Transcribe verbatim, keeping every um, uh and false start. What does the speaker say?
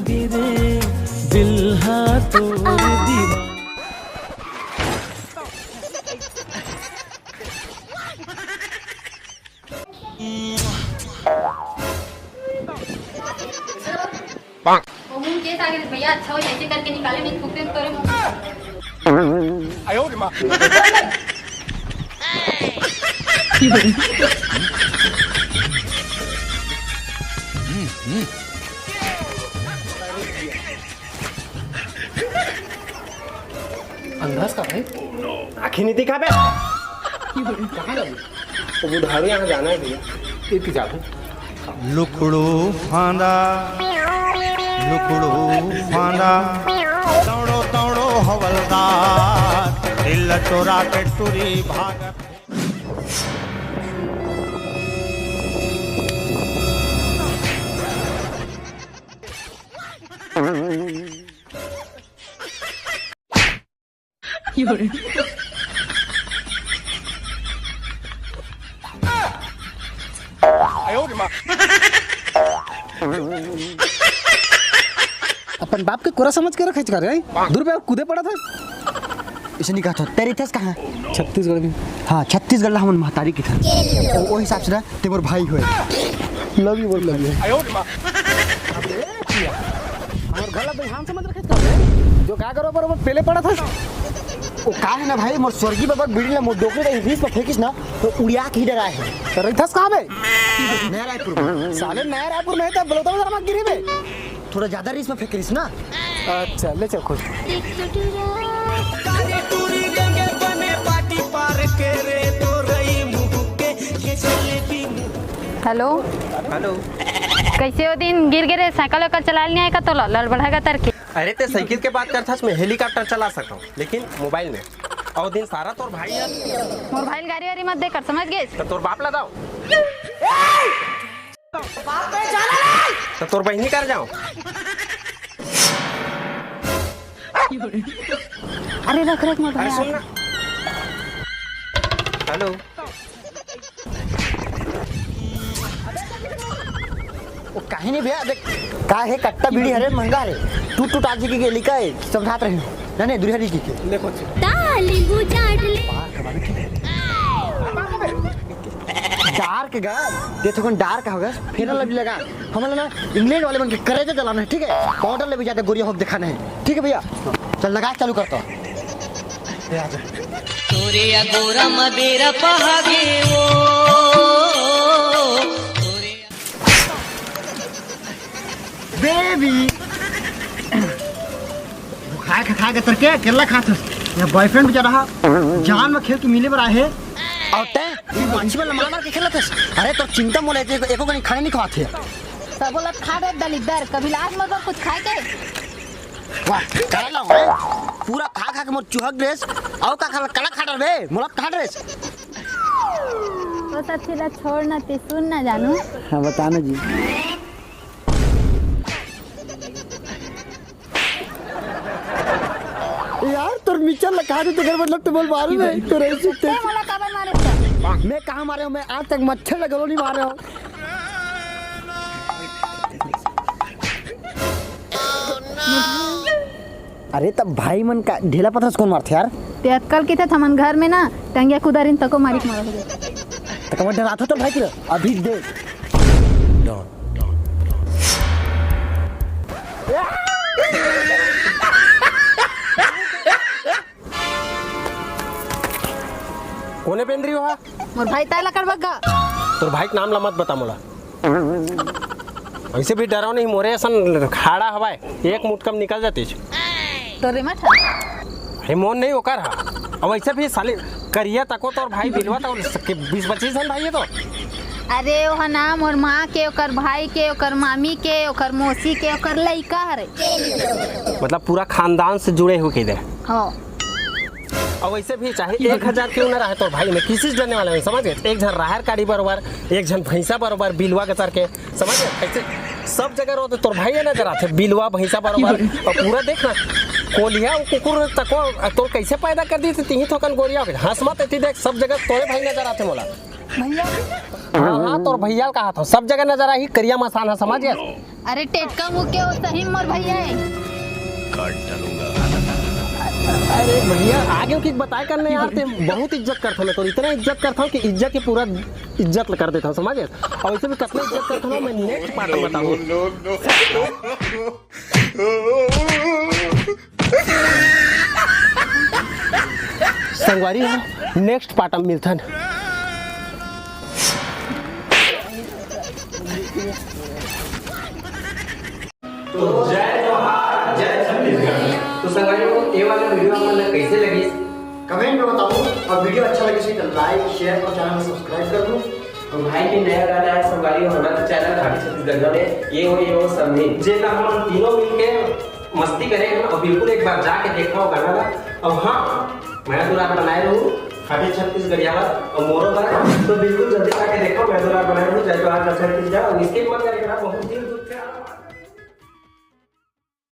रे दिल हा तोर दीवाना। वो मुंह के साथ भैया अच्छा हो जाए, ऐसे करके निकाले नहीं, थूकते तोरे मुंह। अंदाज का भाई? आँखें नहीं दिखा बे। कहाँ गई? वो बुधारू यहाँ जाना है भैया। एक ही जाओ। लुकड़ू फांदा, लुकड़ू फांदा, दौड़ो दौड़ो हवलदार, दिल चोरा के टुरी भागत। अपन बाप के कोरा समझ के रखे कर रे। दूर पे कूदे पड़ा था। इसे नहीं कहा था, तेरी थस कहाँ? छत्तीसगढ़ में। हाँ, छत्तीसगढ़ ला हमन महतारी की था। ओ, ओ हिसाब से ना, ते मोर भाई होए। Love you, love you। हमर घर ला बेईमान समझ रखे था। जो का करो बरोबर पेले पड़ा था। ओ का है ना भाई, मोर स्वर्गीय बाबा के बीड़ी ला मोर डोकरी ला रिस में फेंकिस ना, तो उड़िया के ही डराए है। तो रहिथस कहाँ बे? नया रायपुर में। साले नया रायपुर में है तो बोलता हूँ जरा मत गिरी बे। थोड़ा ज्यादा रिस में फेंक रिस ना। अच्छा, ले चल खुश। हेलो। हेलो। कैसे हो दिन गिर गिरे साइकिल वाइकिल चलाए नहीं आएगा तो लड़बड़ाएगा तर के। अरे ते साइकिल के बात करथस, मैं हेलीकॉप्टर चला सकता हूँ, लेकिन मोबाइल में। और दिन सारा तोर भाई है। मोर भाई गाड़ी वाड़ी मत देकर, समझ गए? तो तोर बाप ला दाओ। तो तोर बहिनी कर जाओ। अरे रख रख मत अरे भैया। सुन ना। हेलो। वो काहे नहीं भैया, देख, का है कट्टा बीड़ी हरे महंगा रे, टूट टूट आज की के लिखा है, समझात रही हूँ। नहीं नहीं, दूरिया लिखी के। देखो। ताली बुझाट ले। डार्क गा, ये तो कौन डार्क होगा? फेयर लवली लगा। हमला ना इंग्लैंड वाले मन के करेजा जलाना है, ठीक है? पाउडर ले भी ज्यादा गोरिया होके दिखाना है, ठीक है भैया? चल लगा, चालू कर तो। ए, आ जा। तोरे या गोरा मदेरा पहागे वो, तोरे बेबी। खाए खा खाए के तरके अकेला खात हस। ये बॉयफ्रेंड बेचारा हा जान में खेल के मिले बर आहे। और तै ई माछी वाला मार मार के खेलत हस। अरे तो चिंता मोला एको, एको कनी खाने नहीं खवात है। सब बोला खा रे दलिद्दर, कभी लाज मत कुछ खाए के। वाह, काला है। पूरा खा खा के मोर चुहक ड्रेस, और का खा, काला खा डर बे, मोला खा ड्रेस। वो सब चीज ला छोड़ ना, ते सुन ना जानू। हाँ, बता ना जी। यार, तोर मिचर ला कहा दे, तेकर मतलब तो बोल मारू मैं, तोर ऐसे ते मोला काबर मारे? मैं कहाँ मारे हूँ? मैं आज तक मच्छर ला गलो नहीं मारे हूँ। अरे, तब भाई मन का ढीला पथरस कौन मारथे यार? ते अतकल किथे थमन घर में ना, टंगिया कुदारिन तको मारिक मारो हो जाए। त कमर डराथो तो भाई तेरा, अभी देख। कोने पेंदरी हो हा? मोर भाई ताय लकड़ बग्गा। तोर भाई के नाम ला मत बता मोला। वैसे भी डराव नहीं, मोरे असन खाड़ा हवाए, एक मुटका में निकल जातीस। तोरे मत हा। अरे मोर नहीं ओकर हा। अब वैसे भी साले करिया तको तोर भाई बिलवा तको के बीस पच्चीस झन भाई है तो। अरे ओह ना मोर माँ के, ओकर भाई के, ओकर मामी के, ओकर मौसी के, ओकर लइका हरे। मतलब पूरा खानदान से जुड़े हुए कह दे। हाँ। और वैसे भी चाहे एक हजार क्यों ना रहे तो भाई मैं किसी से डरने वाला नहीं, समझ गए? एक झन राहर काड़ी बरोबर, एक झन भैंसा बरोबर, बिलवा के तरके, समझ गए? ऐसे सब जगह रहो तो तोर भाई नजर आथे, बिलवा भैंसा बरोबर। और पूरा देख ना, कोलिया वो कुकुर तको तोर कैसे पैदा कर दी थी, तिही थोकन गोरिया हो गए। हंस मत एती देख, सब जगह तोरे भाई नजर आथे मोला। भैया। हाँ, हाँ, तोर भैया कहा था, सब जगह नजर आही, करिया मसान है, समझ गए? अरे टेटका मुँह के, वो सही मोर भैया है। अरे भैया, आगे की बताए कर नहीं यार, ते बहुत इज्जत करता मैं तो, इतना इज्जत करता हूँ कि इज्जत की पूरा इज्जत कर देता हूँ, समझ? और वैसे भी कितना इज्जत करता हूँ मैं, नेक्स्ट पार्ट में बताऊँ। संगवारी हो, नेक्स्ट पार्ट में मिलथन। तो जय जोहार, जय छत्तीसगढ़। तो संगवारी हो, ये वाला वीडियो आप मन ला कैसे लगिस? कमेंट में बताओ, और वीडियो अच्छा लगे तो लाइक, शेयर और चैनल को सब्सक्राइब कर दो। और भाई भी नया गाना है संगवारी हो, हमारे चैनल खाटी छत्तीसगढ़िया में, ये हो ये हो समधी, जेला हम तीनों मिलके मस्ती करे हैं। और बिल्कुल एक बार जाके देखो गाना ला। और हाँ, मैं दुलार बनाए रहूँ खाटी छत्तीसगढ़िया बर और मोरो बर, तो बिल्कुल जल्दी जाके देखो मैं दुलार बनाए रहूँ। जय जोहार, जय छत्तीसगढ़। और इसके मन करेगा बहुत दिल